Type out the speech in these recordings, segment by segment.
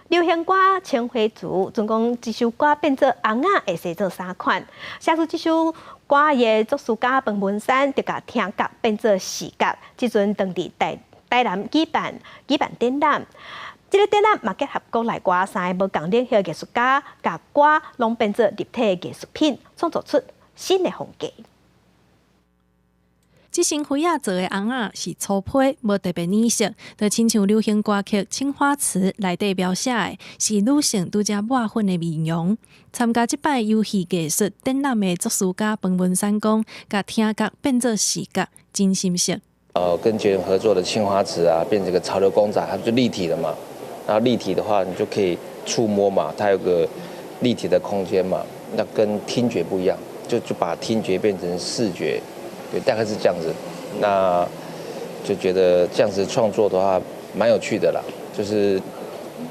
流行歌《青花瓷》，總共這首歌變做尪仔會使做三款。寫出這首歌的作詞家彭文山，就共聽覺變做視覺。這陣當地台台南舉辦展覽，這个展覽嘛結合國內外三个無仝領域藝術家，共歌攏變做立體藝術品，創作出新的風格。這身灰仔做的尪仔是粗皮，無特別顏色，就親像流行歌曲《青花瓷》內底描寫的，是女性拄才抹粉的面容。參加這擺遊戲藝術展覽的作詞家彭文山講，共聽覺變做視覺，真心適。跟傑倫合作的青花瓷啊，變成個潮流公仔，它就立體的嘛。然後立體的話，你就可以觸摸嘛，它有個立體的空間嘛。那跟聽覺不一樣，就把聽覺變成視覺。對，大概是這樣子，那就覺得這樣子創作的話，蠻有趣的啦，就是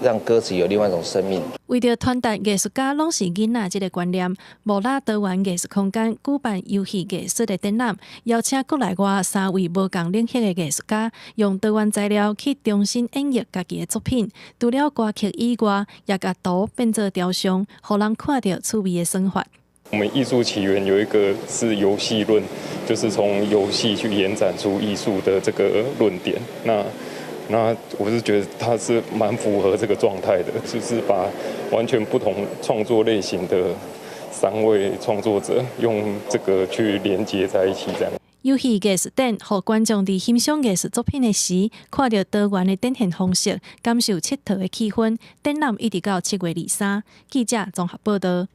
讓歌詞有另外一種生命。為著傳達藝術家攏是囡仔這个觀念，無啦多元藝術空間舉辦遊戲藝術的展覽，邀請國內外三位無仝領域的藝術家，用多元材料去重新演繹家己的作品。除了歌曲以外，也共圖變做雕像，予人看著趣味的生活。我們藝術起源有一個是遊戲論，就是從遊戲去延展出藝術的這個論點。那我是覺得它是蠻符合這個狀態的，就是把完全不同創作類型的三位創作者用這個去連接在一起，這樣。遊戲藝術展，予觀眾佇欣賞藝術作品的時，看著多元的展現方式，感受𨑨迌的氣氛。展覽一直到7月23。記者綜合報道。